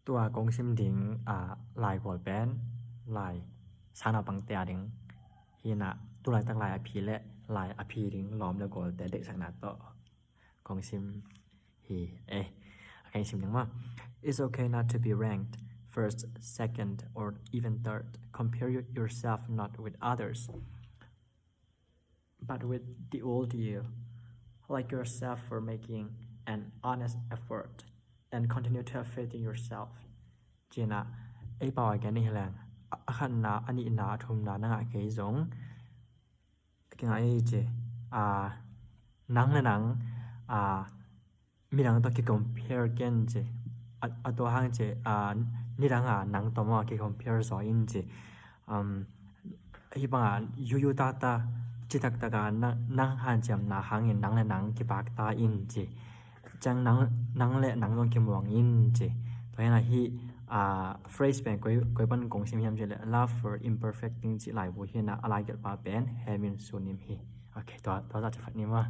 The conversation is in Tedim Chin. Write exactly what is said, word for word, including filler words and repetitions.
Tua kong sim ding a lai gual pen lai sang na pangte a ding hi na, tu laitak lai a phi le lai a phi ding lawm le gualte deihsakna tawh kong sim hi. Eh, a kong sim ding maw. It's okay not to be ranked first, second, or even third. Compare you- yourself not with others, but with the old you. Like yourself for making an honest effort and continue to have faith in yourself. Cina, ei pau a gen hi leng, a khatna, a nihna, a thumna na ngah kei zong, kingah ei ci. A, nang le nang, a, midang tawh kicompare ken ci. A, a tua hang ci, a, nidang a nang tawh maw kicompare zaw in ci. Um, hih bangah yuyu tata citaktak a nang, nang hanciamna hangin nang le nang kipakta in ci. Ciang nang, nang le nang zong kimuang in ci. Tua hi na hih, a, phrase pen koi, koi pan kong sim hiam ci le, love for imperfect thing ci laibu hi na, a laigelhpa pen Hemin Sunim hi. Ok, tua, tua za ci phat ni maw.